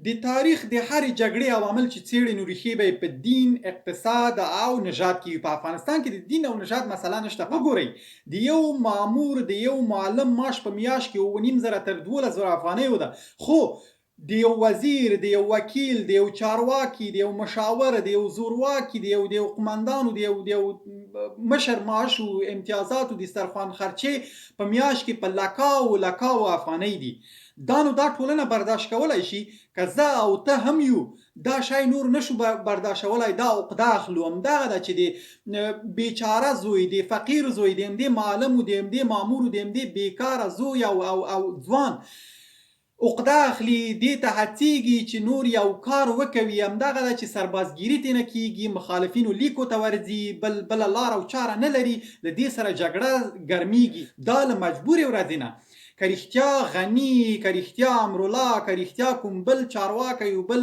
د تاریخ د هرې جګړې عوامل چې څېړې نو ریښې به یې په دین، اقتصاد او نژاد کې وي. په افغانستان کې د دین او نژاد مسله نشته. وګورئ د یو مامور، د یو معلم معاش په میاشت کې 7500 تر 12,000 افغانیو ده، خو د یو وزیر، د یو وکیل، د یو چارواکي، د یو مشاور، د یو زورواکي، د یو د یو قومندان او د یو د یو مشر معاش او امتیازات او دسترخوان خرچې په میاشت کې په لکاو لکاو افغانۍ دي. دا نو دا ټولنه برداشت کولای شي که زه او ته هم یو دا شی نور نشو برداشولای، دا عقده اخلو. همدغه ده چې د بیچاره زوی، د فقیر زوی، د همدې معلم او د همدې مامور او د همدې بیکاره زوی او او او ځوان عقده اخلي، دې ته هڅیږي چې نور یو کار وکوي. همدغه ده چې سربازګیري ترې نه کیږي، مخالفینو لیکو ته ورځي، بل بله لار او چاره نه لري، له دې سره جګړه ګرمیږي. دا له مجبورې ورځې نه که رښتیا غني، که رښتیا امرالله، که رښتیا کوم بل چارواکی او بل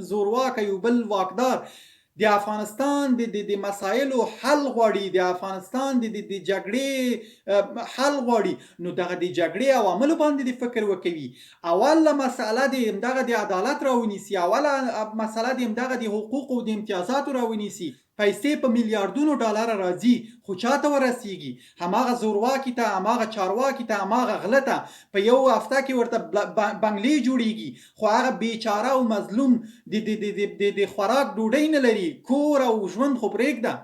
زورواکی او بل واکدار د افغانستان د د د مسایلو حل غواړي، د افغانستان د د د جګړې حل غواړي، نو دغه د جګړې عواملو باندې د فکر وکوي. اوله مسئله د همدغه د عدالت راونیسي، اوله مسئله د همدغه د حقوقو او د امتیازاتو راونیسي. پیسې په میلیاردونو ډالره راځي خو چاته ورسیږي؟ هماغه زورواکي ته، هماغه چارواکي ته، هماغه غله ته. په یو هفته کې ورته بنګلې جوړیږي خو هغه بیچاره او مظلوم د د د د د د خوراک ډوډۍ نه لري، کور او ژوند خو پریږده.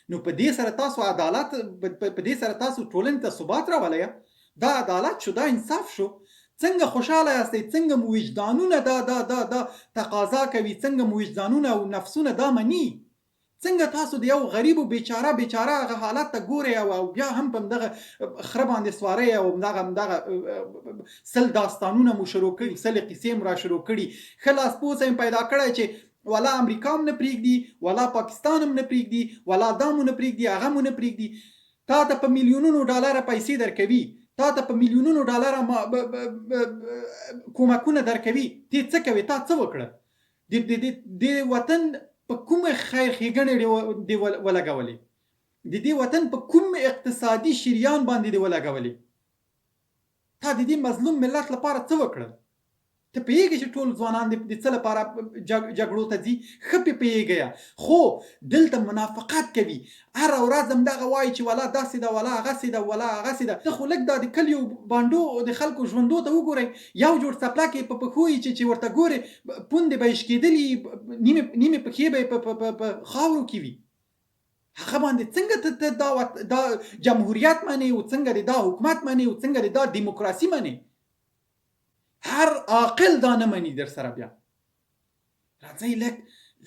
نو په دې سره تاسو عدالت، په دې سره تاسو ټولنې ته ثبات راولئ؟ دا عدالت شو؟ دا انصاف شو؟ څنګه خوشاله یاستئ؟ څنګه مو وجدانونه دا دا دا دا تقاضا کوي؟ څنګه مو وجدانونه او نفسونه دا مني؟ څنګه تاسو د یو غریب او بیچاره بیچاره هغه حالت ته ګورئ او او بیا هم په همدغه خره باندې سوارئ او همدغه همدغه 100 داستانونه مو شروع کړي، 100 قصې مو را شروع کړي؟ ښه لاسپوڅی مو پیدا کړی چې ولا امریکا هم نه پرېږدي، ولا پاکستان هم نه پرېږدي، ولا دا مو نه پرېږدي، هغه مو نه پرېږدي. تا ته په میلیونونو ډالره پیسې درکوي، تا ته په میلیونونو ډالره کومکونه درکوي، ته څه کوې؟ تا څه وکړه؟ د د د د وطن په کومه خیر ښېګڼې دې ولګولې؟ د دې وطن په کوم اقتصادي شریان باندې دې ولګولې؟ تا د دې مظلوم ملت لپاره څه وکړل؟ ته پوهېږې چې ټول ځوانان د څه لپاره جګړو ته ځي؟ ښه پې پوهېږی، خو دلته منافقت کوي. هره ورځ همدغه وايي چې ولا داسې ده، ولا هغسې ده، ولا هغسې ده. ته خو لږ دا د کلیو بانډو د خلکو ژوندو ته وګورئ، یو جوړ څپلکې یې په پښو وي چې چې ورته ګورې پوندې به یې شکېدلي، نیمې نیمې پښې به یې په په په خاورو کې وي. هغه باندې څنګه ته ته دا دا جمهوریت منې او څنګه دې دا حکومت منې او څنګه دې دا دیموکراسي منې؟ هر عاقل دا نه مني در سره. بیا راځئ لږ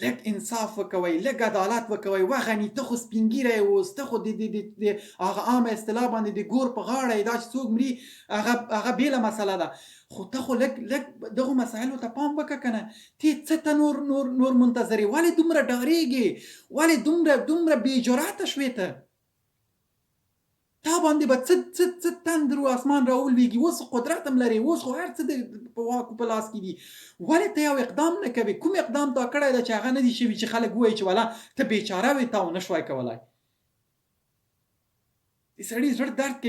لږ انصاف وکوئ، لږ عدالت وکوئ. وغني ته خو سپینګیری اوس، ته خو د د د د هغه عامه اصطلاح باندې د ګور په غاړه یې، دا چې څوک مري هغه هغه بېله مسله ده، خو ته خو لږ لږ دغو مسایلو ته پام وکړه که نه. ته څه ته نور نور نور منتظر یې؟ ولې دومره ډارېږې؟ ولې دومره دومره بې جرأته شوې ته؟ تا باندې به څه څه څه تندر و اسمان راولویږي؟ اوس قدرت هم لرې، اوس خو هر څه د په واک په لاس کې دي، ولې ته یو اقدام نه کوې؟ کوم اقدام تا کړی دی چې هغه نه دي شوي چې خلک ووایي چې ولا ته بیچاره وې، تا ونه شوای کولای؟ د سړي زړه درد کوي.